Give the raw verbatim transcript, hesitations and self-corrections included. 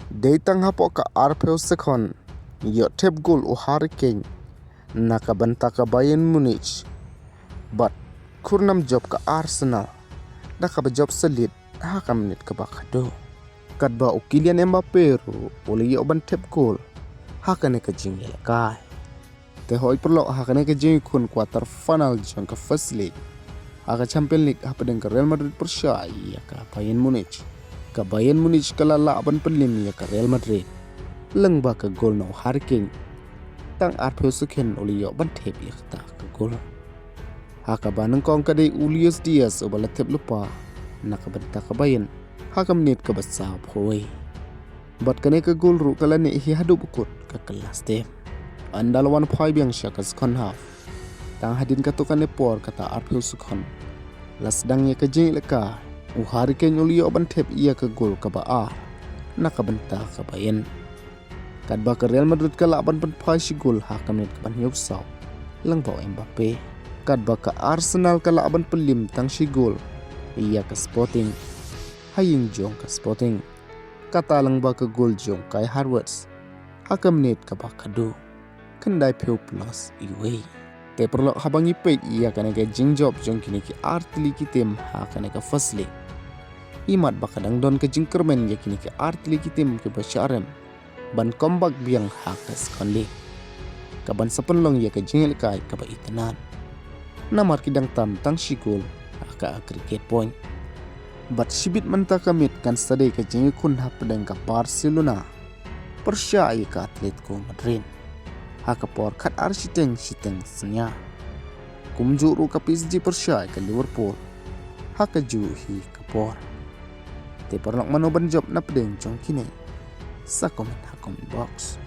Dei tang hapoh ka arphew sekon, ïoh thep gol u Harry Kane na ka bynta ka Bayern Munich. Bad khurnam jop ka Arsenal da kaba jop saliet ha ka minit kaba khadduh. Katba u Kylian Mbappe ruh u la ïoh ban thep gol ha kane ka jingïalehkai. Te hoi paralok, ha kane ka jingïakhun quarter final jong ka First League ha ka Champion League hapdeng ka Real Madrid pyrshah ïa ka Bayern Munich, ka Bayern Munich ka la lah ban pynliem ïa ka Real Madrid lyngba ka gol na u Harry Kane. Tang arphew sekon u la ïoh ban thep ïa kata ka gol. Ha kaba nyngkong ka dei u Luis Diaz uba la thep lypa na ka bynta ka Bayern ha ka minit kaba sawphew wei. Bad kane ka gol ruh ka la neh hi haduh ba kut ka kylla step. Ynda la wan phai biang sha ka second half, tang hadien katto katne por kata arphew sekon, la sdang ïa ka jingïalehkai. U Harry Kane u la ïoh ban thep ïa ka gol kaba ar na ka bynta ka Bayern. Katba ka Real Madrid ka lah ban pynphai shi gol ha ka minit kaba hynñiewphew saw lyngba u Mbappe. Katba ka Arsenal ka lah ban pynliem tang shi gol ïa ka Sporting ha ïing jong ka Sporting, kata lyngba ka gol jong Kai Havertz ha ka minit kaba khadduh, khyndaiphew plus iwei. Te paralok, haba ngi peit ïa kane ka jingjop jong kine ki artylli ki tim ha kane ka First League, imat ba ka dang don ka jingkyrmen ïa kine ki artylli ki tim kiba shah rem ban comeback biang ha ka Second League, kaban sa pynlong ïa ka jingïalehkai kaba itynnad. Namar ki dang tam tang shi gol ha ka aggregate point. Bad shibit mynta ka miet kan sa dei ka jingïakhun hapdeng ka Barcelona pyrshah ïa ka Atletico Madrid ha ka por khatar shiteng shiteng synñia. Kumjuh ruh ka P S G pyrshah ïa ka Liverpool ha kajuh hi ka por. Te paralok, mano ban jop na pdeng jong kine? Sa comment ha comment box.